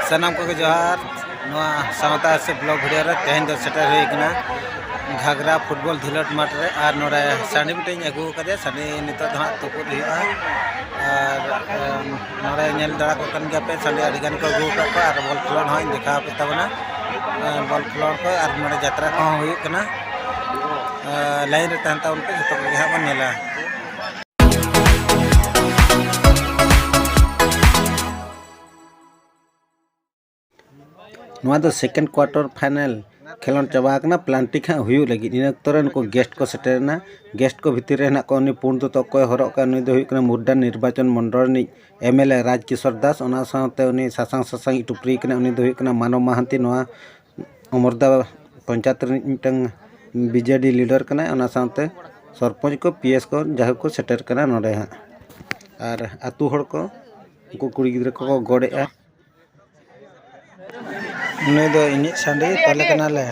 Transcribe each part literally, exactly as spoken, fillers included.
ᱥᱟᱱᱟᱢ ᱠᱚᱜᱮ ᱡᱚᱦᱟᱨ᱾ ᱱᱚᱣᱟ ᱥᱟᱶᱛᱟ ᱥᱮ ᱵᱞᱚᱜ ᱵᱷᱤᱰᱤᱭᱳ ᱨᱮ ᱛᱮᱦᱮᱧ ᱫᱚ ᱥᱮᱴᱮᱨ ᱦᱩᱭ ᱠᱟᱱᱟ ᱜᱷᱟᱜᱽᱨᱟ ᱯᱷᱩᱴᱵᱚᱞ ᱫᱷᱤᱞᱟᱹᱴ ᱢᱟᱴᱷ ᱨᱮ᱾ ᱟᱨ ᱱᱚᱰᱮ ᱥᱟᱺᱰᱤ ᱢᱤᱫᱴᱮᱱ ᱤᱧ ᱟᱹᱜᱩ ᱟᱠᱟᱫᱮᱭᱟ᱾ ᱥᱟᱺᱰᱤ ᱱᱤᱛᱚᱜ ᱫᱚ ᱦᱟᱸᱜ ᱛᱩᱯᱩᱫ ᱦᱩᱭᱩᱜᱼᱟ᱾ ᱟᱨ ᱮᱢ, ᱱᱚᱰᱮ ᱧᱮᱞ ᱫᱟᱲᱟ ᱠᱚ ᱠᱟᱱ ᱜᱮᱭᱟ ᱯᱮ, ᱥᱟᱺᱰᱤ ᱟᱹᱰᱤ ᱜᱟᱱ ᱠᱚ ᱟᱹᱜᱩ ᱟᱠᱟᱫ ᱠᱚᱣᱟ᱾ ᱟᱨ ᱵᱚᱞ ᱠᱷᱮᱞᱳᱰ ᱦᱚᱸ ᱤᱧ ᱫᱮᱠᱷᱟᱣ ᱟᱯᱮ ᱛᱟᱵᱚᱱᱟ᱾ ᱮ, ᱵᱚᱞ ᱠᱷᱮᱞᱳᱰ ᱠᱚ ᱟᱨ ᱱᱚᱰᱮ ᱡᱟᱛᱨᱟ ᱠᱚᱦᱚᱸ ᱦᱩᱭᱩᱜ ᱠᱟᱱᱟ᱾ ᱮ, ᱞᱟᱭᱤᱱ ᱨᱮ ᱛᱟᱦᱮᱱ ᱛᱟᱵᱚᱱ ᱯᱮ, ᱡᱚᱛᱚ ᱠᱚᱜᱮ ᱦᱟᱸᱜ ᱵᱚᱱ ᱧᱮᱞᱟ᱾ ᱱᱚᱣᱟ ᱫᱚ ᱥᱮᱠᱮᱱᱰ ᱠᱚᱣᱟᱴᱟᱨ ᱯᱷᱟᱭᱱᱮᱞ ᱠᱷᱮᱞᱳᱰ ᱪᱟᱵᱟ ᱟᱠᱟᱱᱟ, ᱯᱞᱟᱱᱴᱤᱠ ᱦᱟᱸᱜ ᱦᱩᱭᱩᱜ ᱞᱟᱹᱜᱤᱫ᱾ ᱤᱱᱟᱹ ᱚᱠᱛᱚ ᱨᱮ ᱱᱩᱠᱩ ᱜᱮᱥᱴ ᱠᱚ ᱥᱮᱴᱮᱨᱮᱱᱟ᱾ ᱜᱮᱥᱴ ᱠᱚ ᱵᱷᱤᱛᱤᱨ ᱨᱮ ᱦᱮᱱᱟᱜ ᱠᱚᱣᱟ ᱩᱱᱤ ᱯᱩᱸᱰ ᱫᱚᱛᱚ ᱚᱠᱚᱭ ᱦᱚᱨᱚᱜ ᱠᱟᱜᱼᱟ, ᱩᱱᱤ ᱫᱚ ᱦᱩᱭᱩᱜ ᱠᱟᱱᱟ ᱢᱩᱨᱰᱟ ᱱᱤᱨᱵᱟᱪᱚᱱ ᱢᱚᱱᱰᱚᱞ ᱨᱤᱱᱤᱡ ᱮᱢ ᱮᱞ ᱮ ᱨᱟᱡᱽ ᱠᱤᱥᱳᱨ ᱫᱟᱥ᱾ ᱚᱱᱟ ᱥᱟᱶᱛᱮ ᱩᱱᱤ ᱥᱟᱥᱟᱝ ᱥᱟᱥᱟᱝ ᱴᱩᱯᱨᱤ ᱠᱟᱱᱟ, ᱩᱱᱤ ᱫᱚ ᱦᱩᱭᱩᱜ ᱠᱟᱱᱟ ᱢᱟᱱᱚᱵ ᱢᱟᱦᱟᱱᱛᱤ, ᱱᱚᱣᱟ ᱚᱢᱚᱨᱫᱟ ᱯᱚᱧᱪᱟᱭᱮᱛ ᱨᱤᱱᱤᱡ ᱢᱤᱫᱴᱟᱝ ᱵᱤ ᱡᱮ ᱰᱤ ᱞᱤᱰᱟᱨ ᱠᱟᱱᱟᱭ᱾ ᱚᱱᱟ ᱥᱟᱶᱛᱮ ᱥᱚᱨᱯᱚᱧᱪ ᱠᱚ, ᱯᱤ ᱮᱥ ᱠᱚ, ᱡᱟᱭᱦᱳᱠ ᱠᱚ ᱥᱮᱴᱮᱨ ᱠᱟᱱᱟ ᱱᱚᱰᱮ ᱦᱟᱸᱜ᱾ ᱟᱨ ᱟᱹᱛᱩ ᱦᱚᱲ ᱠᱚ, ᱩᱱᱠᱩ ᱠᱩᱲᱤ ᱜᱤᱫᱽᱨᱟᱹ ᱠᱚᱠᱚ ᱜᱚᱰ ᱮᱜᱼᱟ᱾ ᱱᱩᱭ ᱫᱚ ᱤᱧᱤᱡ ᱥᱟᱺᱰᱤ ᱛᱚᱞᱮ ᱠᱟᱱᱟᱞᱮ,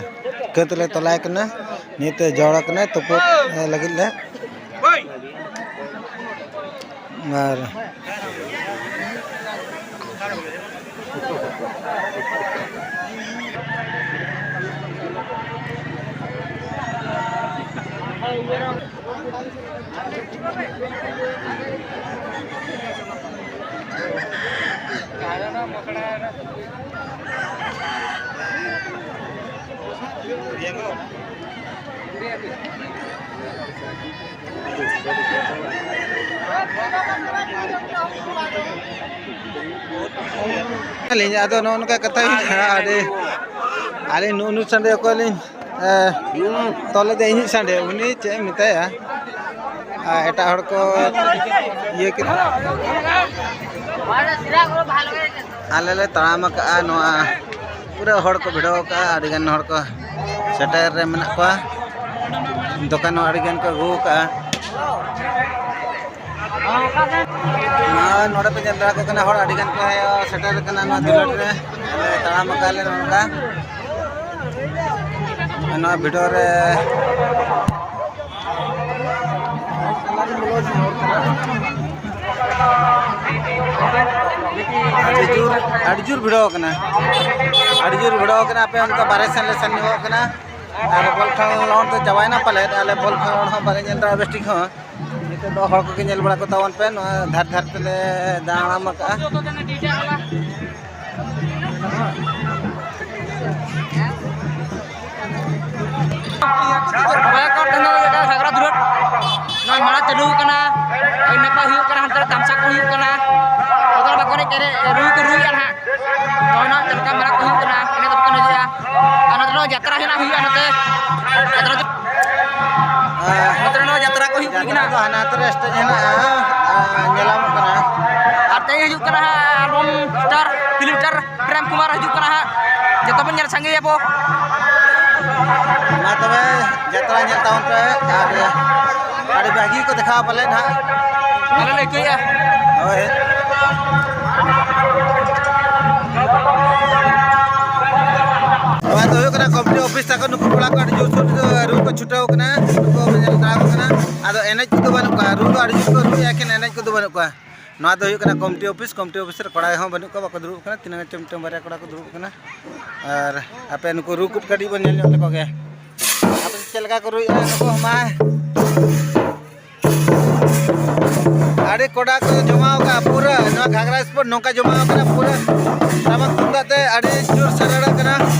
ᱠᱟᱹᱛ ᱞᱮ ᱛᱚᱞᱟᱭ ᱠᱟᱱᱟ᱾ ᱱᱤᱛ ᱮ ᱡᱚᱲ ᱠᱟᱱᱟᱭ ᱛᱩᱯᱩᱫ, ᱮ, ᱞᱟᱹᱜᱤᱫ ᱞᱮ᱾ ᱟᱨ ᱟᱹᱞᱤᱧ ᱟᱫᱚ ᱱᱚᱜᱼᱚ ᱱᱚᱝᱠᱟ ᱠᱟᱛᱷᱟ ᱦᱩᱭᱩᱜ ᱠᱟᱱᱟ, ᱟᱹᱰᱤ, ᱟᱹᱞᱤᱧ ᱱᱩᱜᱼᱩ ᱱᱩᱭ ᱥᱟᱺᱰᱤ ᱚᱠᱚᱭ ᱞᱤᱧ, ᱮ, ᱛᱚᱞ ᱞᱮᱫᱮ ᱤᱧᱤᱡ ᱥᱟᱺᱰᱤ, ᱩᱱᱤ ᱪᱮᱫ ᱮᱢ ᱢᱮᱛᱟᱭᱟ? ᱟᱨ ᱮᱴᱟᱜ ᱦᱚᱲ ᱠᱚ ᱤᱭᱟᱹ ᱠᱮᱫᱟ᱾ ᱟᱞᱮ ᱞᱮ ᱛᱟᱲᱟᱢ ᱟᱠᱟᱫᱼᱟ ᱱᱚᱣᱟ ᱯᱩᱨᱟᱹ ᱦᱚᱲ ᱠᱚ ᱵᱷᱤᱲᱟᱹᱣ ᱟᱠᱟᱫᱼᱟ, ᱟᱹᱰᱤᱜᱟᱱ ᱦᱚᱲ ᱠᱚ ᱥᱮᱴᱮᱨ ᱨᱮ ᱢᱮᱱᱟᱜ ᱠᱚᱣᱟ᱾ ᱫᱚᱠᱟᱱ ᱦᱚᱸ ᱟᱹᱰᱤᱜᱟᱱ ᱠᱚ ᱟᱹᱜᱩ ᱟᱠᱟᱫᱼᱟ᱾ ᱱᱚᱜᱼᱚᱭ ᱱᱚᱰᱮ ᱯᱮ ᱧᱮᱞ ᱫᱟᱲᱮᱭᱟᱠᱚ ᱠᱟᱱᱟ, ᱦᱚᱲ ᱟᱹᱰᱤᱜᱟᱱ ᱠᱚ ᱥᱮᱴᱮᱨ ᱟᱠᱟᱱᱟ ᱱᱚᱣᱟ ᱫᱷᱤᱞᱟᱹᱴ ᱨᱮ᱾ ᱟᱞᱮ ᱛᱟᱲᱟᱢ ᱟᱠᱟᱫ ᱞᱮ ᱱᱚᱝᱠᱟ᱾ ᱱᱚᱣᱟ ᱵᱷᱤᱰᱤᱭᱳ ᱨᱮ ᱟᱹᱰᱤ ᱡᱳᱨ, ᱟᱹᱰᱤ ᱡᱳᱨ ᱵᱷᱤᱲᱚ ᱟᱠᱟᱱᱟ, ᱟᱹᱰᱤ ᱡᱳᱨ ᱵᱷᱤᱲᱚ ᱟᱠᱟᱱᱟ᱾ ᱟᱯᱮ ᱚᱱᱠᱟ ᱵᱟᱨᱦᱮ ᱥᱮᱱ ᱞᱮ ᱥᱮᱱ ᱧᱚᱜᱚᱜ ᱠᱟᱱᱟ᱾ ᱟᱨ ᱵᱚᱞ ᱠᱷᱮᱞ ᱫᱚ ᱪᱟᱵᱟᱭᱮᱱᱟ ᱯᱟᱞᱮᱫ, ᱟᱞᱮ ᱵᱚᱞ ᱠᱷᱮᱞ ᱦᱚᱸ ᱵᱟᱞᱮ ᱧᱮᱞ ᱫᱟ ᱵᱮᱥ ᱴᱷᱤᱠ ᱦᱚᱸ᱾ ᱱᱤᱛᱚᱜ ᱫᱚ ᱦᱚᱲ ᱠᱚᱜᱮ ᱧᱮᱞ ᱵᱟᱲᱟ ᱠᱚ ᱛᱟᱵᱚᱱ ᱯᱮ, ᱱᱚᱣᱟ ᱫᱷᱟᱨᱮ ᱫᱷᱟᱨᱮ ᱛᱮᱞᱮ ᱫᱟᱬᱟᱱ ᱟᱠᱟᱜᱼᱟ᱾ ᱵᱟᱭ ᱠᱚ ᱛᱮᱸᱜᱚ ᱞᱮᱠᱟ ᱜᱷᱟᱜᱽᱨᱟ ᱫᱩᱞᱟᱹᱲ᱾ ᱱᱚᱣᱟ ᱢᱮᱞᱟ ᱪᱟᱹᱞᱩ ᱠᱟᱱᱟ, ᱟᱹᱰᱤ ᱱᱟᱯᱟᱭ ᱦᱩᱭᱩᱜ ᱠᱟᱱᱟ, ᱦᱟᱱᱛᱮ ᱨᱮ ᱛᱟᱢᱥᱟ ᱠᱚ ᱦᱩᱭᱩᱜ ᱠᱟᱱᱟ᱾ ᱚᱠᱟ ᱵᱟᱠᱚ ᱮᱱᱮᱡ, ᱮᱱᱮᱡ, ᱨᱩ ᱠᱚ ᱨᱩᱭᱮᱫᱼᱟ ᱱᱟᱦᱟᱜ᱾ ᱱᱚᱜᱼᱚᱭ ᱱᱟᱦᱟᱜ ᱪᱮᱫ ᱞᱮᱠᱟ ᱢᱮᱞᱟ ᱠᱚ ᱦᱩᱭᱩᱜ ᱠᱟᱱᱟ, ᱮᱱᱮᱡ ᱫᱚᱠᱚ ᱮᱱᱮᱡᱮᱜᱼᱟ᱾ ᱟᱨ ᱱᱚᱛᱮ ᱨᱮᱦᱚᱸ ᱡᱟᱛᱨᱟ ᱦᱮᱱᱟᱜ ᱦᱩᱭᱩᱜᱼᱟ, ᱱᱚᱛᱮ ᱡᱟᱛᱨᱟ ᱫᱚ ᱟᱨ ᱱᱚᱛᱮ ᱨᱮ ᱱᱚᱣᱟ ᱡᱟᱛᱨᱟ ᱠᱚ ᱦᱩᱭᱩᱜ ᱠᱟᱱᱟ᱾ ᱡᱟᱛᱨᱟ ᱫᱚ ᱦᱟᱱᱟ ᱛᱮ ᱨᱮ ᱥᱴᱮᱡᱽ ᱦᱮᱱᱟᱜᱼᱟ, ᱟᱨ ᱧᱮᱞᱟᱢᱚᱜ ᱠᱟᱱᱟ᱾ ᱟᱨ ᱛᱮᱦᱮᱧ ᱦᱤᱡᱩᱜ ᱠᱟᱱᱟ ᱦᱟᱸᱜ ᱟᱞᱵᱚᱢ ᱥᱴᱟᱨ, ᱯᱷᱤᱞᱢ ᱥᱴᱟᱨ ᱯᱨᱮᱢ ᱠᱩᱢᱟᱨ ᱦᱤᱡᱩᱜ ᱠᱟᱱᱟ ᱦᱟᱸᱜ᱾ ᱡᱚᱛᱚ ᱵᱚᱱ ᱧᱮᱞ ᱥᱟᱸᱜᱮᱭᱟᱵᱚ᱾ ᱢᱟ ᱛᱚᱵᱮ ᱡᱟᱛᱨᱟ ᱧᱮᱞ ᱛᱟᱵᱚᱱ ᱯᱮ, ᱟᱨ ᱟᱹᱰᱤ ᱵᱷᱟᱹᱜᱤ ᱠᱚ ᱫᱮᱠᱷᱟᱣᱟ ᱯᱟᱞᱮᱫ ᱦᱟᱸᱜ᱾ ᱟᱞᱮ ᱞᱮ ᱟᱹᱭᱠᱟᱹᱣᱮᱫᱼᱟ᱾ ᱦᱳᱭ᱾ ᱱᱚᱣᱟ ᱫᱚ ᱦᱩᱭᱩᱜ ᱠᱟᱱᱟ ᱠᱚᱢᱤᱴᱤ ᱚᱯᱷᱤᱥ ᱛᱟᱠᱚ, ᱱᱩᱠᱩ ᱠᱚᱲᱟ ᱠᱚ ᱟᱹᱰᱤ ᱡᱳᱨᱥᱳᱨ ᱨᱩ ᱠᱚ ᱪᱷᱩᱴᱟᱹᱣ ᱠᱟᱱᱟ᱾ ᱱᱩᱠᱩ ᱯᱮ ᱧᱮᱞ ᱫᱟᱲᱮᱭᱟᱠᱚ ᱠᱟᱱᱟ᱾ ᱟᱫᱚ ᱮᱱᱮᱡ ᱠᱚᱫᱚ ᱵᱟᱹᱱᱩᱜ ᱠᱚᱣᱟ, ᱨᱩ ᱫᱚ ᱟᱹᱰᱤ ᱡᱳᱨ ᱠᱚ ᱨᱩᱭᱟ, ᱮᱠᱷᱮᱱ ᱮᱱᱮᱡ ᱠᱚᱫᱚ ᱵᱟᱹᱱᱩᱜ ᱠᱚᱣᱟ᱾ ᱱᱚᱣᱟ ᱫᱚ ᱦᱩᱭᱩᱜ ᱠᱟᱱᱟ ᱠᱚᱢᱤᱴᱤ ᱚᱯᱷᱤᱥ᱾ ᱠᱚᱢᱤᱴᱤ ᱚᱯᱷᱤᱥ ᱨᱮ ᱠᱚᱲᱟ ᱦᱚᱸ ᱵᱟᱹᱱᱩᱜ ᱠᱚᱣᱟ, ᱵᱟᱠᱚ ᱫᱩᱲᱩᱵ ᱠᱟᱱᱟ, ᱛᱤᱱᱟᱹᱜ ᱪᱚᱝ ᱢᱤᱫᱴᱟᱝ ᱵᱟᱨᱭᱟ ᱠᱚᱲᱟ ᱠᱚ ᱫᱩᱲᱩᱵ ᱠᱟᱱᱟ᱾ ᱟᱨ ᱟᱯᱮ ᱱᱩᱠᱩ ᱨᱩ ᱠᱩᱫ ᱠᱟᱹᱴᱤᱡ ᱵᱚᱱ ᱧᱮᱞ ᱧᱚᱜ ᱞᱮᱠᱚ ᱜᱮ, ᱟᱯᱮ ᱪᱮᱫ ᱞᱮᱠᱟ ᱠᱚ ᱨᱩᱭᱮᱫᱼᱟ ᱱᱩᱠᱩ ᱢᱟ᱾ ᱟᱹᱰᱤ ᱠᱚᱰᱟ ᱠᱚ ᱡᱚᱢᱟᱣ ᱠᱟᱜᱼᱟ ᱯᱩᱨᱟᱹ᱾ ᱱᱚᱣᱟ ᱜᱷᱟᱜᱽᱨᱟ ᱥᱯᱳᱨᱴ ᱱᱚᱝᱠᱟ ᱡᱚᱢᱟᱣ ᱠᱟᱱᱟ ᱯᱩᱨᱟᱹ᱾ ᱴᱟᱢᱟᱠ ᱛᱩᱢᱫᱟᱜ ᱛᱮ ᱟᱹᱰᱤ ᱡᱳᱨ ᱥᱟᱰᱮ ᱠᱟᱱᱟ᱾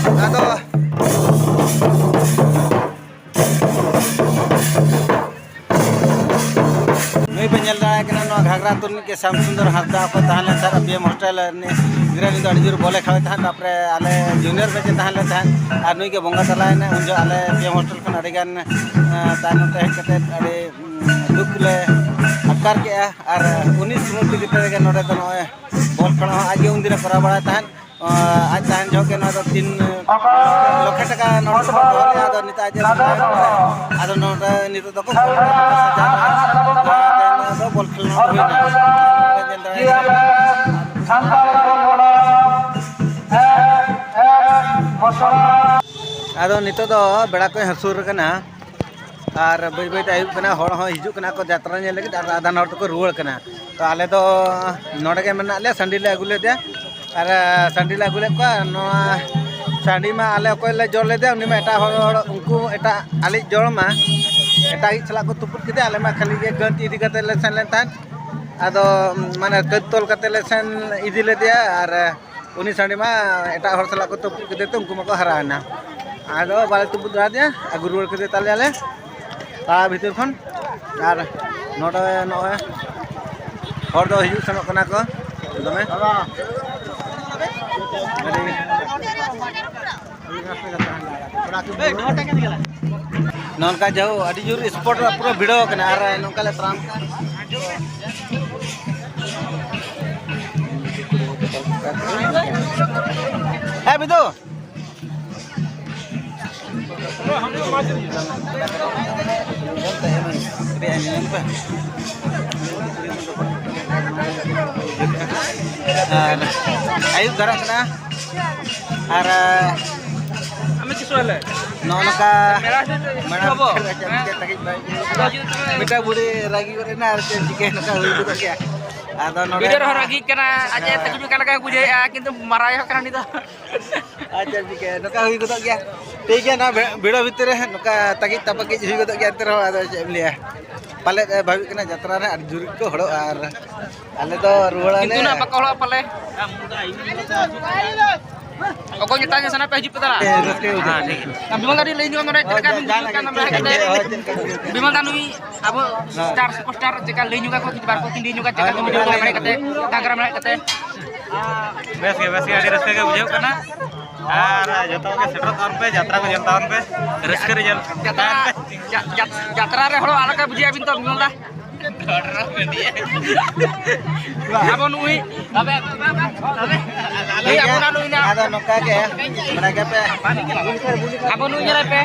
ᱟᱫᱚ ᱱᱩᱭ ᱯᱮ ᱧᱮᱞ ᱫᱟᱲᱮᱭᱟᱭ ᱠᱟᱱᱟ, ᱱᱚᱣᱟ ᱜᱷᱟᱜᱽᱨᱟ ᱟᱹᱛᱩ ᱨᱤᱱᱤᱡ ᱜᱮ ᱥᱟᱢ ᱥᱩᱱᱫᱚᱨ ᱦᱟᱸᱥᱫᱟ ᱠᱚ ᱛᱟᱦᱮᱸ ᱞᱮᱱ ᱛᱟᱦᱮᱸᱫ ᱯᱤ ᱮᱢ ᱦᱳᱥᱴᱮᱞ ᱨᱤᱱᱤᱡ ᱜᱤᱫᱽᱨᱟᱹ᱾ ᱱᱩᱭ ᱫᱚ ᱟᱹᱰᱤ ᱡᱳᱨ ᱵᱚᱞᱮ ᱠᱷᱮᱞᱟᱣᱮᱫ ᱛᱟᱦᱮᱸᱫ᱾ ᱛᱟᱨᱯᱚᱨᱮ ᱟᱞᱮ ᱡᱩᱱᱤᱭᱚᱨ ᱵᱮᱪ ᱮ ᱛᱟᱦᱮᱸ ᱞᱮᱱ ᱛᱟᱦᱮᱸᱫ, ᱟᱨ ᱱᱩᱭ ᱜᱮ ᱵᱚᱸᱜᱟ ᱛᱟᱞᱟᱭᱮᱱᱟ᱾ ᱩᱱ ᱡᱚᱦᱚᱜ ᱟᱞᱮ ᱯᱤ ᱮᱢ ᱦᱳᱥᱴᱮᱞ ᱠᱷᱚᱱ ᱟᱹᱰᱤ ᱜᱟᱱ, ᱮᱸ, ᱛᱟᱭᱱᱚᱢ ᱛᱮ ᱦᱮᱡ ᱠᱟᱛᱮᱫ ᱟᱹᱰᱤ, ᱩᱸ, ᱫᱩᱠ ᱞᱮ ᱟᱴᱠᱟᱨ ᱠᱮᱜᱼᱟ᱾ ᱟᱨ ᱩᱱᱤ ᱥᱢᱨᱩᱛᱤ ᱠᱟᱛᱮ ᱜᱮ ᱱᱚᱰᱮ ᱫᱚ ᱱᱚᱜᱼᱚᱭ ᱵᱚᱞ ᱠᱷᱮᱞ ᱦᱚᱸ ᱟᱡ ᱜᱮ ᱩᱱᱫᱤᱱᱮ ᱠᱚᱨᱟᱣ ᱵᱟᱲᱟᱭ ᱛᱟᱦᱮᱸᱫ᱾ ᱟᱡ ᱛᱟᱦᱮᱱ ᱡᱚᱦᱚᱜ ᱜᱮ ᱱᱚᱣᱟ ᱫᱚ ᱛᱤᱱ ᱞᱚᱠᱷᱮ ᱴᱟᱠᱟ ᱱᱚᱰᱮ ᱠᱚ ᱫᱚᱦᱚ ᱞᱮᱫᱼᱟ᱾ ᱟᱫᱚ ᱱᱤᱛᱚᱜ ᱟᱡ ᱮ ᱥᱟᱯᱲᱟᱣ ᱠᱮᱫᱟ᱾ ᱟᱫᱚ ᱱᱚᱰᱮ ᱱᱤᱛᱚᱜ ᱫᱚᱠᱚ ᱠᱷᱮᱞ ᱠᱟᱱᱟ, ᱯᱚᱪᱟᱥ ᱦᱟᱡᱟᱨ ᱴᱟᱠᱟ᱾ ᱟᱨ ᱛᱮᱦᱮᱧ ᱱᱚᱣᱟ ᱫᱚ ᱵᱚᱞ ᱠᱷᱮᱞ ᱱᱚᱰᱮ ᱦᱩᱭᱱᱟ᱾ ᱱᱚᱰᱮ ᱧᱮᱞ ᱫᱟᱲᱮᱭᱟᱜ ᱠᱟᱱᱟ᱾ ᱟᱫᱚ ᱱᱤᱛᱚᱜ ᱫᱚ ᱵᱮᱲᱟ ᱠᱚᱭ ᱦᱟᱹᱥᱩᱨ ᱠᱟᱱᱟ᱾ ᱟᱨ ᱵᱟᱹᱭ ᱵᱟᱹᱭ ᱛᱮ ᱟᱹᱭᱩᱵ ᱠᱟᱱᱟ, ᱦᱚᱲ ᱦᱚᱸ ᱦᱤᱡᱩᱜ ᱠᱟᱱᱟ ᱠᱚ ᱡᱟᱛᱨᱟ ᱧᱮᱞ ᱞᱟᱹᱜᱤᱫ, ᱟᱨ ᱟᱫᱷᱟᱱ ᱦᱚᱲ ᱫᱚᱠᱚ ᱨᱩᱣᱟᱹᱲ ᱠᱟᱱᱟ᱾ ᱛᱚ ᱟᱞᱮ ᱫᱚ ᱱᱚᱰᱮ ᱜᱮ ᱢᱮᱱᱟᱜ ᱞᱮᱭᱟ, ᱥᱟᱺᱰᱤ ᱞᱮ ᱟᱹᱜᱩ ᱞᱮᱫᱮᱭᱟ, ᱟᱨ ᱥᱟᱺᱰᱤ ᱞᱮ ᱟᱹᱜᱩ ᱞᱮᱫ ᱠᱚᱣᱟ᱾ ᱱᱚᱣᱟ ᱥᱟᱺᱰᱤ ᱢᱟ ᱟᱞᱮ ᱚᱠᱚᱭ ᱞᱮ ᱡᱚᱲ ᱞᱮᱫᱮᱭᱟ, ᱩᱱᱤ ᱢᱟ ᱮᱴᱟᱜ ᱦᱚᱲ, ᱩᱱᱠᱩ ᱮᱴᱟᱜ ᱟᱞᱮᱭᱤᱡ ᱡᱚᱲ ᱢᱟ ᱮᱴᱟᱜᱤᱡ ᱥᱟᱞᱟᱜ ᱠᱚ ᱛᱩᱯᱩᱫ ᱠᱮᱫᱮᱭᱟ᱾ ᱟᱞᱮ ᱢᱟ ᱠᱷᱟᱹᱞᱤ ᱜᱮ ᱜᱟᱹᱱᱛᱤ ᱤᱫᱤ ᱠᱟᱛᱮ ᱞᱮ ᱥᱮᱱ ᱞᱮᱱ ᱛᱟᱦᱮᱸᱫ᱾ ᱟᱫᱚ ᱢᱟᱱᱮ ᱠᱟᱹᱛ ᱛᱚᱞ ᱠᱟᱛᱮ ᱞᱮ ᱥᱮᱱ ᱤᱫᱤ ᱞᱮᱫᱮᱭᱟ, ᱟᱨ ᱩᱱᱤ ᱥᱟᱺᱰᱤ ᱢᱟ ᱮᱴᱟᱜ ᱦᱚᱲ ᱥᱟᱞᱟᱜ ᱠᱚ ᱛᱩᱯᱩᱫ ᱠᱮᱫᱮ ᱛᱮ ᱩᱱᱠᱩ ᱢᱟᱠᱚ ᱦᱟᱨᱟᱣᱮᱱᱟ᱾ ᱟᱫᱚ ᱵᱟᱞᱮ ᱛᱩᱯᱩᱫ ᱫᱟᱲᱮᱭᱟᱫᱮᱭᱟ, ᱟᱹᱜᱩ ᱨᱩᱣᱟᱹᱲ ᱠᱮᱫᱮ ᱛᱟᱞᱮᱭᱟᱞᱮ᱾ ᱛᱟᱲᱟ ᱵᱷᱤᱛᱤᱨ ᱠᱷᱚᱱ᱾ ᱟᱨ ᱱᱚᱰᱮ ᱱᱚᱜᱼᱚᱭ ᱦᱚᱲ ᱫᱚ ᱦᱤᱡᱩᱜ ᱥᱮᱱᱚᱜ ᱠᱟᱱᱟ ᱠᱚ ᱫᱚᱢᱮ᱾ ᱟᱹᱰᱤ ᱱᱚᱝᱠᱟ ᱡᱟᱦᱳ ᱟᱹᱰᱤ ᱡᱳᱨ ᱥᱯᱚᱴ ᱨᱮ ᱯᱩᱨᱟᱹ ᱵᱷᱤᱲᱟᱹᱣ ᱠᱟᱱᱟ ᱟᱨ ᱱᱚᱝᱠᱟ ᱞᱮ ᱛᱟᱲᱟᱢ ᱠᱟᱱᱟ᱾ ᱦᱮᱸ ᱵᱤᱫᱩ᱾ ᱟᱨ ᱟᱹᱭᱩᱵ ᱫᱷᱟᱨᱟᱜ ᱠᱟᱱᱟ᱾ ᱟᱨ ᱱᱚᱜᱼᱚ ᱱᱚᱝᱠᱟ ᱢᱮᱲᱟ ᱵᱟᱵᱚ᱾ ᱢᱤᱫᱴᱟᱝ ᱵᱩᱲᱦᱤ ᱨᱟᱹᱜᱤ ᱜᱚᱫ ᱮᱱᱟ ᱟᱨ ᱪᱮᱫ ᱪᱤᱠᱟᱹᱭᱟ, ᱱᱚᱝᱠᱟ ᱦᱩᱭ ᱜᱚᱫᱚᱜ ᱜᱮᱭᱟ᱾ ᱟᱫᱚ ᱱᱚᱰᱮ ᱵᱤᱰᱟᱹ ᱨᱮᱦᱚᱸ ᱨᱟᱹᱜᱤ ᱠᱟᱱᱟ, ᱟᱡ ᱮ ᱛᱟᱹᱠᱤᱡ ᱠᱟᱱ ᱞᱮᱠᱟ ᱵᱩᱡᱷᱟᱹᱣᱮᱫᱼᱟ, ᱠᱤᱱᱛᱩ ᱢᱟᱨᱟᱝ ᱦᱚᱸ ᱠᱟᱱᱟ ᱩᱱᱤ ᱫᱚ᱾ ᱟᱪᱪᱷᱟ, ᱪᱤᱠᱟᱹᱭᱟ, ᱱᱚᱝᱠᱟ ᱦᱩᱭ ᱜᱚᱫᱚᱜ ᱜᱮᱭᱟ᱾ ᱴᱷᱤᱠ ᱜᱮᱭᱟ, ᱱᱚᱣᱟ ᱵᱷᱤ-, ᱵᱷᱤᱲᱚ ᱵᱷᱤᱛᱤᱨ ᱨᱮ ᱱᱚᱝᱠᱟ ᱛᱟᱹᱠᱤᱡ ᱛᱟᱯᱟᱠᱤᱡ ᱦᱩᱭ ᱜᱚᱫᱚᱜ ᱜᱮᱭᱟ, ᱮᱱᱛᱮ ᱨᱮᱦᱚᱸ ᱟᱫᱚ ᱪᱮᱫ ᱮᱢ ᱞᱟᱹᱭᱟ, ᱯᱟᱞᱮᱫ ᱮ ᱵᱷᱟᱵᱤᱜ ᱠᱟᱱᱟ ᱡᱟᱛᱨᱟ ᱨᱮ ᱟᱹᱰᱤ ᱡᱳᱨ ᱜᱮᱠᱚ ᱦᱚᱲᱚᱜᱼᱟ ᱟᱨ ᱟᱞᱮ ᱫᱚ ᱨᱩᱣᱟᱹᱲ ᱟᱞᱮ᱾ ᱠᱤᱱᱛᱩ ᱱᱟᱜ ᱵᱟᱠᱚ ᱦᱚᱲᱚᱜᱼᱟ ᱯᱟᱞᱮ᱾ ᱚᱠᱚᱭ ᱢᱮᱛᱟ ᱜᱮ ᱥᱟᱱᱟ ᱯᱮ ᱦᱤᱡᱩᱜ ᱯᱮ ᱛᱟᱨᱟ᱾ ᱦᱮᱸ, ᱨᱟᱹᱥᱠᱟᱹ ᱵᱩᱡᱷᱟᱹᱜ ᱠᱟᱱᱟ᱾ ᱟᱨ ᱵᱤᱢᱚᱞ ᱫᱟ ᱞᱟᱹᱭ ᱧᱚᱜ ᱢᱮ ᱱᱚᱰᱮ ᱪᱮᱫ ᱞᱮᱠᱟ ᱵᱤᱱ ᱵᱩᱡᱷᱟᱹᱣ ᱠᱟᱱ ᱱᱚᱰᱮ ᱦᱮᱡ ᱠᱟᱛᱮ? ᱦᱳᱭ, ᱪᱮᱫ ᱞᱮᱠᱟ ᱵᱤᱱ ᱵᱩᱡᱷᱟᱹᱣ ᱵᱤᱢᱚᱞ ᱫᱟ ᱱᱩᱭ ᱟᱵᱚ ᱦᱮᱸ᱾ ᱥᱴᱟᱨ ᱥᱩᱯᱟᱨ ᱥᱴᱟᱨ ᱪᱮᱫ ᱞᱮᱠᱟ ᱞᱟᱹᱭ ᱧᱚᱜᱟ ᱠᱚ ᱠᱤᱪᱷᱩ ᱵᱟᱨ ᱠᱚ ᱠᱤᱱ ᱞᱟᱹᱭ ᱧᱚᱜᱟ ᱪᱮᱫ ᱞᱮᱠᱟ ᱠᱚ ᱵᱩᱡᱷᱟᱹᱣ ᱠᱟᱱᱟ ᱦᱮᱡ ᱠᱟᱛᱮ, ᱜᱷᱟᱜᱽᱨᱟ ᱢᱮᱞᱟ ᱦᱮᱡ ᱠᱟᱛᱮ? ᱵᱮᱥ ᱜᱮ, ᱵᱮᱥ ᱜᱮ, ᱟᱹᱰᱤ ᱨᱟᱹᱥᱠᱟᱹ ᱜᱮ ᱵᱩᱡᱷᱟᱹᱜ ᱠᱟᱱᱟ᱾ ᱟᱨ ᱡᱚᱛᱚ ᱜᱮ ᱥᱮᱴᱮᱨᱚᱜ ᱛᱟᱵᱚᱱ ᱯᱮ, ᱡᱟᱛᱨᱟ ᱠᱚ ᱧᱮᱞ ᱛᱟᱵᱚᱱ ᱯᱮ, ᱨᱟᱹᱥᱠᱟᱹ ᱨᱮ ᱧᱮᱞ ᱡᱟᱛᱨᱟ, ᱛᱟᱵᱚᱱ ᱯᱮ᱾ ᱡᱟ-, ᱡᱟ-, ᱡᱟᱛᱨᱟ ᱨᱮ ᱦᱚᱲ ᱟᱞᱟᱫᱟ ᱵᱩᱡᱷᱟᱹᱜᱼᱟ ᱵᱤᱱ ᱛᱚ, ᱵᱤᱢᱚᱞ ᱫᱟ᱾ ᱟᱵᱚ ᱱᱩᱭ, ᱴᱷᱤᱠ ᱜᱮᱭᱟ᱾ ᱟᱵᱚ ᱱᱩᱭ ᱱᱟ-, ᱟᱫᱚ ᱱᱚᱝᱠᱟ ᱜᱮ, ᱢᱟᱱᱮ ᱜᱮ ᱯᱮ᱾ ᱟᱵᱚ ᱱᱩᱭ ᱧᱮᱞᱮ ᱯᱮ,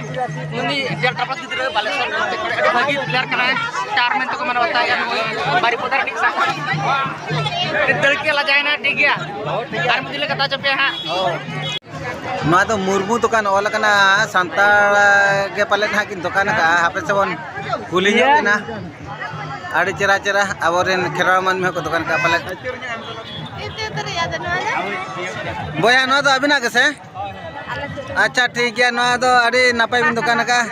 ᱩᱱᱤ ᱡᱟᱞ ᱴᱟᱯᱟᱥ ᱜᱤᱫᱽᱨᱟᱹ ᱵᱟᱞᱮ ᱥᱚᱨ ᱟᱹᱰᱤ ᱵᱷᱟᱹᱜᱤ ᱯᱞᱮᱭᱟᱨ ᱠᱟᱱᱟᱭ, ᱥᱴᱟᱨ ᱢᱮᱱᱛᱮ ᱠᱚ ᱢᱟᱱᱟᱣ ᱵᱟᱛᱟᱣᱮᱭᱟ ᱱᱩᱭ ᱵᱟᱨᱤᱯᱚᱫᱟ ᱨᱤᱱᱤᱡ ᱥᱟᱵ᱾ ᱫᱟᱹᱲ ᱠᱮᱫ ᱞᱟᱡᱟᱭᱮᱱᱟ, ᱴᱷᱤᱠ ᱜᱮᱭᱟ, ᱟᱨ ᱢᱤᱫ ᱫᱤᱱ ᱞᱮ ᱠᱟᱛᱷᱟ ᱦᱚᱪᱚ ᱯᱮᱭᱟ ᱦᱟᱸᱜ᱾ ᱱᱚᱣᱟ ᱫᱚ ᱢᱩᱨᱢᱩ ᱫᱚᱠᱟᱱ ᱚᱞ ᱟᱠᱟᱱᱟ, ᱥᱟᱱᱛᱟᱲ ᱜᱮ ᱯᱟᱞᱮᱫ ᱦᱟᱸᱜ ᱠᱤᱱ ᱫᱚᱠᱟᱱ ᱟᱠᱟᱫᱼᱟ᱾ ᱦᱟᱯᱮ ᱥᱮ ᱵᱚᱱ ᱠᱩᱞᱤ ᱧᱚᱜ ᱠᱤᱱᱟ᱾ ᱟᱹᱰᱤ ᱪᱮᱦᱨᱟ ᱪᱮᱦᱨᱟ ᱟᱵᱚᱨᱮᱱ ᱠᱷᱮᱨᱣᱟᱲ ᱢᱟᱹᱱᱢᱤ ᱦᱚᱸᱠᱚ ᱫᱚᱠᱟᱱ ᱟᱠᱟᱫᱼᱟ ᱯᱟᱞᱮᱫ᱾ ᱵᱚᱭᱦᱟ, ᱱᱚᱣᱟ ᱫᱚ ᱟᱹᱵᱤᱱᱟᱜ ᱜᱮᱥᱮ? ᱟᱪᱪᱷᱟ, ᱴᱷᱤᱠ ᱜᱮᱭᱟ, ᱱᱚᱣᱟ ᱫᱚ ᱟᱹᱰᱤ ᱱᱟᱯᱟᱭ ᱵᱤᱱ ᱫᱚᱠᱟᱱ ᱟᱠᱟᱫᱼᱟ᱾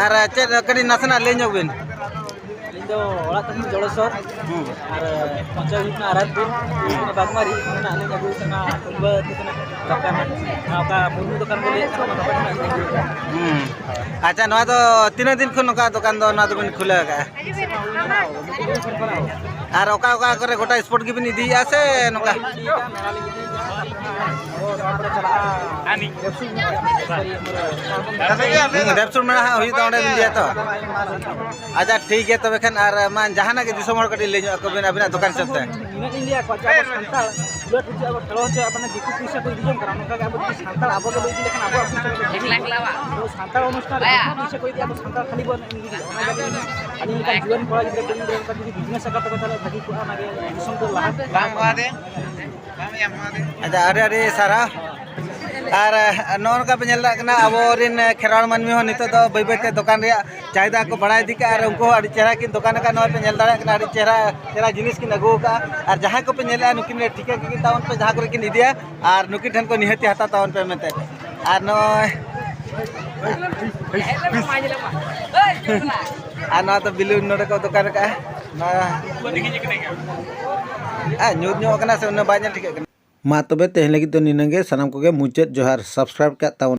ᱟᱨ ᱪᱮᱫ ᱠᱟᱹᱴᱤᱡ ᱱᱟᱥᱮᱱᱟᱜ ᱞᱟᱹᱭ ᱧᱚᱜ ᱵᱤᱱ᱾ ᱟᱹᱞᱤᱧ ᱫᱚ ᱚᱲᱟᱜ ᱛᱟᱹᱞᱤᱧ ᱡᱚᱲᱮᱥᱚᱨ᱾ ᱦᱩᱸ᱾ ᱟᱨ ᱯᱚᱧᱪᱟᱭᱮᱛ ᱦᱩᱭᱩᱜ ᱠᱟᱱᱟ ᱟᱨᱟᱫᱽᱯᱩᱨ᱾ ᱦᱩᱸ᱾ ᱵᱟᱜᱽᱢᱟᱨᱤ ᱠᱷᱚᱱᱟᱜ ᱞᱤᱧ ᱟᱹᱜᱩ ᱠᱟᱱᱟ ᱛᱩᱢᱵᱟᱹ ᱟᱹᱛᱩ ᱠᱷᱚᱱᱟᱜ ᱫᱚᱠᱟᱱ᱾ ᱚᱱᱟ ᱚᱠᱟ ᱢᱩᱨᱢᱩ ᱫᱚᱠᱟᱱ ᱠᱚ ᱞᱟᱹᱭᱮᱫ ᱠᱟᱱᱟ, ᱚᱱᱟ ᱫᱚᱠᱟᱱ ᱠᱷᱚᱱᱟᱜ ᱞᱤᱧ ᱟᱹᱜᱩ ᱠᱟᱜᱼᱟ᱾ ᱦᱩᱸ᱾ ᱟᱪᱪᱷᱟ, ᱱᱚᱣᱟ ᱫᱚ ᱛᱤᱱᱟᱹᱜ ᱫᱤᱱ ᱠᱷᱚᱱ ᱱᱚᱝᱠᱟ ᱫᱚᱠᱟᱱ ᱫᱚ ᱱᱚᱣᱟ ᱫᱚᱵᱤᱱ ᱠᱷᱩᱞᱟᱹᱣ ᱟᱠᱟᱫᱼᱟ? ᱟᱨ ᱚᱠᱟ ᱚᱠᱟ ᱠᱚᱨᱮ ᱜᱚᱴᱟ ᱥᱯᱚᱴ ᱜᱮᱵᱤᱱ ᱤᱫᱤᱭᱮᱫᱼᱟ ᱥᱮ ᱱᱚᱝᱠᱟ? ᱦᱩᱸ, ᱫᱮᱵᱥᱩᱨ ᱢᱮᱞᱟ ᱦᱟᱸᱜ ᱦᱩᱭᱩᱜ ᱛᱟᱵᱚᱱᱟ ᱚᱸᱰᱮ ᱵᱤᱱ ᱤᱫᱤᱭᱟ ᱛᱚ? ᱟᱪᱪᱷᱟ, ᱴᱷᱤᱠ ᱜᱮᱭᱟ ᱛᱚᱵᱮ ᱠᱷᱟᱱ, ᱟᱨ ᱢᱟ ᱡᱟᱦᱟᱱᱟᱜ ᱜᱮ ᱫᱤᱥᱚᱢ ᱦᱚᱲ ᱠᱟᱹᱴᱤᱡ ᱞᱟᱹᱭ ᱧᱚᱜ ᱟᱠᱚ ᱵᱤᱱ ᱟᱹᱵᱤᱱᱟᱜ ᱫᱚᱠᱟᱱ ᱦᱤᱥᱟᱹᱵ ᱛᱮ᱾ ᱱᱤᱱᱟᱹᱜ ᱞᱤᱧ ᱞᱟᱹᱭᱟ ᱠᱚᱣᱟ ᱡᱮ ᱟᱵᱚ ᱥᱟᱱᱛᱟᱲ ᱠᱷᱩᱞᱟᱹ ᱴᱷᱩᱞ ᱪᱮᱫ ᱟᱵᱚ ᱴᱷᱮᱞᱟᱣ ᱦᱚᱪᱚᱭᱟ, ᱟᱵᱚ ᱫᱤᱠᱩ ᱯᱩᱭᱥᱟᱹ ᱠᱚ ᱤᱫᱤ ᱡᱚᱝ ᱠᱟᱱᱟ, ᱱᱚᱝᱠᱟ ᱜᱮ ᱟᱵᱚ ᱡᱩᱫᱤ ᱥᱟᱱᱛᱟᱲ ᱟᱵᱚ ᱜᱮ ᱵᱟᱹᱲᱤᱡ ᱞᱮᱠᱷᱟᱱ ᱟᱵᱚᱣᱟᱜ ᱯᱩᱭᱥᱟᱹ ᱠᱚ ᱟᱵᱚ ᱥᱟᱱᱛᱟᱲ ᱚᱱᱩᱥᱴᱷᱟᱱ ᱨᱮ ᱫᱤᱠᱩ ᱯᱩᱭᱥᱟᱹ ᱠᱚ ᱤᱫᱤᱭᱟ, ᱟᱵᱚ ᱥᱟᱱᱛᱟᱲ ᱠᱷᱟᱹᱞᱤ ᱵᱚᱱ ᱤᱫᱤᱭᱟ᱾ ᱚᱱᱟ ᱜᱮ ᱟᱹᱞᱤᱧ, ᱟᱹᱞᱤᱧ ᱞᱮᱠᱟᱱ ᱡᱩᱣᱟᱹᱱ ᱠᱚᱲᱟ ᱜᱤᱫᱽᱨᱟᱹ ᱠᱩᱲᱤ ᱜᱤᱫᱽᱨᱟᱹ ᱠᱚ ᱡᱩᱫᱤ ᱵᱤᱡᱽᱱᱮᱥ ᱟᱠᱟᱫ ᱛᱟᱠᱚ ᱛᱟᱦᱚᱞᱮ ᱵᱷᱟᱹᱜᱤ ᱠᱚᱜᱼᱟ, ᱚᱱᱟ ᱜᱮ ᱫᱤᱥᱚᱢ ᱫᱚ ᱞᱟᱦᱟ ᱵᱟᱝ ᱱᱚᱣᱟ ᱫᱮ᱾ ᱟᱪᱪᱷᱟ, ᱟᱹᱰᱤ ᱟᱹᱰᱤ ᱥᱟᱨᱦᱟᱣ᱾ ᱟᱨ ᱱᱚᱜᱼᱚ ᱱᱚᱝᱠᱟ ᱯᱮ ᱧᱮᱞ ᱫᱟᱲᱮᱭᱟᱜ ᱠᱟᱱᱟ, ᱟᱵᱚᱨᱮᱱ ᱠᱷᱮᱨᱣᱟᱲ ᱢᱟᱹᱱᱢᱤ ᱦᱚᱸ ᱱᱤᱛᱚᱜ ᱫᱚ ᱵᱟᱹᱭ ᱵᱟᱹᱭᱛᱮ ᱫᱚᱠᱟᱱ ᱨᱮᱭᱟᱜ ᱪᱟᱦᱤᱫᱟ ᱠᱚ ᱵᱟᱲᱟᱭ ᱤᱫᱤ ᱠᱟᱜᱼᱟ ᱟᱨ ᱩᱱᱠᱩ ᱦᱚᱸ ᱟᱹᱰᱤ ᱪᱮᱦᱨᱟ ᱠᱤᱱ ᱫᱚᱠᱟᱱ ᱟᱠᱟᱫ᱾ ᱱᱚᱜᱼᱚᱭ ᱯᱮ ᱧᱮᱞ ᱫᱟᱲᱮᱭᱟᱜ ᱠᱟᱱᱟ, ᱟᱹᱰᱤ ᱪᱮᱦᱨᱟ ᱪᱮᱦᱨᱟ ᱡᱤᱱᱤᱥ ᱠᱤᱱ ᱟᱹᱜᱩ ᱟᱠᱟᱫᱼᱟ᱾ ᱟᱨ ᱡᱟᱦᱟᱸᱭ ᱠᱚᱯᱮ ᱧᱮᱞᱮᱫᱼᱟ, ᱱᱩᱠᱤᱱ ᱴᱷᱤᱠᱟᱹ ᱠᱤᱱ ᱛᱟᱵᱚᱱ ᱯᱮ, ᱡᱟᱦᱟᱸ ᱠᱚᱨᱮ ᱠᱤᱱ ᱤᱫᱤᱭᱟ, ᱟᱨ ᱱᱩᱠᱤᱱ ᱴᱷᱮᱱ ᱠᱷᱚᱱ ᱱᱤᱦᱟᱹᱛᱤ ᱦᱟᱛᱟᱣ ᱛᱟᱵᱚᱱ ᱯᱮ ᱢᱮᱱᱛᱮ᱾ ᱟᱨ ᱱᱚᱜᱼᱚᱭ ᱟᱨ ᱱᱚᱣᱟ ᱫᱚ ᱵᱤᱞᱩᱱ ᱱᱚᱰᱮ ᱠᱚ ᱫᱚᱠᱟᱱ ᱟᱠᱟᱫᱼᱟ᱾ ᱱᱚᱣᱟ ᱟᱨ ᱧᱩᱛ ᱧᱚᱜ ᱠᱟᱱᱟ ᱥᱮ ᱩᱱᱟᱹᱜ ᱵᱟᱭ ᱧᱮᱞ ᱴᱷᱤᱠᱟᱹᱜ ᱠᱟᱱᱟ᱾ ᱢᱟ ᱛᱚᱵᱮ ᱛᱮᱦᱮᱧ ᱞᱟᱹᱜᱤᱫ ᱫᱚ ᱱᱤᱱᱟᱹᱜ ᱜᱮ᱾ ᱥᱟᱱᱟᱢ ᱠᱚᱜᱮ ᱢᱩᱪᱟᱹᱫ ᱡᱚᱦᱟᱨ᱾ ᱥᱟᱵᱥᱠᱨᱟᱭᱤᱵ ᱠᱟᱜ ᱛᱟᱵᱚᱱ